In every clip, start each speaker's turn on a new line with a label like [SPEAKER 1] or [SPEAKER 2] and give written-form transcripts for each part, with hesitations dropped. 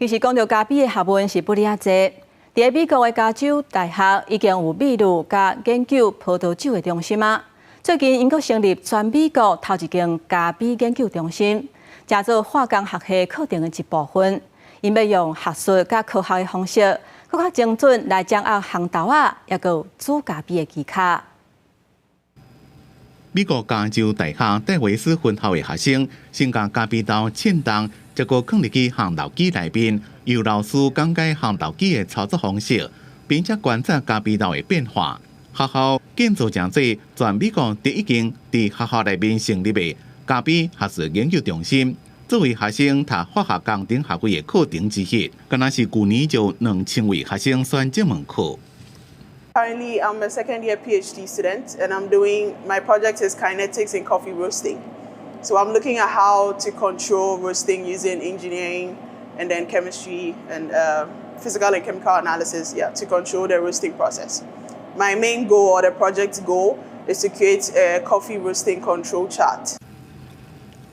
[SPEAKER 1] 其實講著咖啡的學問是不哩仔濟。佇美國的加州大學已經有秘魯佮研究葡萄酒的中心啊。最近𪜶閣成立全美國頭一間咖啡研究中心，成做化工學系課程的一部分。𪜶欲用學術佮科學的方式，閣較精準來掌握烘豆仔，抑閣煮咖啡的技巧。
[SPEAKER 2] 美國加州大學戴維斯分校的學生先共咖啡豆稱重，結果囥入去烘豆機內面，由老師講解烘豆機的操作方式，並且觀察咖啡豆的變化。學校建造成做全美國第一間佇學校內面成立的咖啡學術研究中心，作為學生讀化學工程學位的課程之一，敢若是舊年就2000位學生選這門課。
[SPEAKER 3] Currently, I'm a second year PhD student and I'm doing my project is kinetics in coffee roasting. So I'm looking at how to control roasting using engineering and then chemistry and physical and chemical analysis, yeah, to control the roasting process. My main goal or the project's goal is to create a coffee roasting control chart.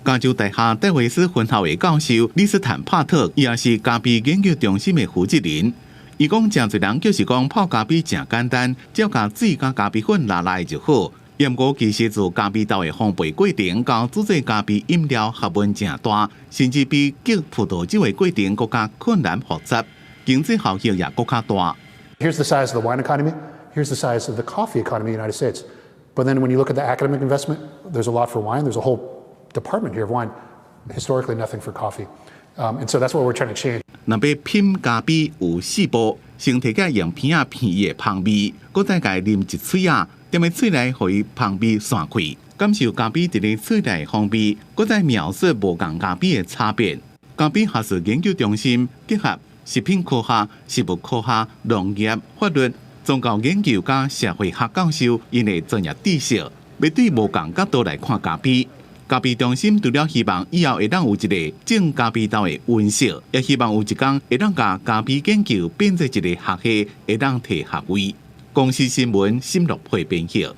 [SPEAKER 2] 加州大學戴維斯分校的教授李斯坦帕特，伊也是咖啡研究中心的負責人。伊講，誠濟人就是講泡咖啡誠簡單，只要共水佮咖啡粉撈來就好。毋過其實自咖啡豆的烘焙過程，到煮製咖啡飲料學問誠大，甚至比釀葡萄酒的過程閣較困難複雜，經濟效益也閣較大。
[SPEAKER 4] Here's the size of the wine economy. Here's the size of the coffee economy in the United States. But then when you look at the academic investment, there's a lot for wine. There's a whole department here of wine. Historically, nothing for coffee. And so that's what we're trying to change.
[SPEAKER 2] 若欲品咖啡有四步，先提起用鼻仔鼻伊的芳味，閣再共啉一喙仔，踮咧喙內予伊芳味散開，感受咖啡佇咧喙內風味，閣再描述無仝咖啡的差別。咖啡學術研究中心結合食品科學、食物科學、農業、法律、宗教研究佮社會學教授，𪜶的專業知識，欲對無仝角度來看咖啡。咖啡中心除了希望以後會當有一个種咖啡豆的溫室，也希望有一天會當共咖啡研究變做一个學系，會當提學位。公視新聞，新樂配編譯。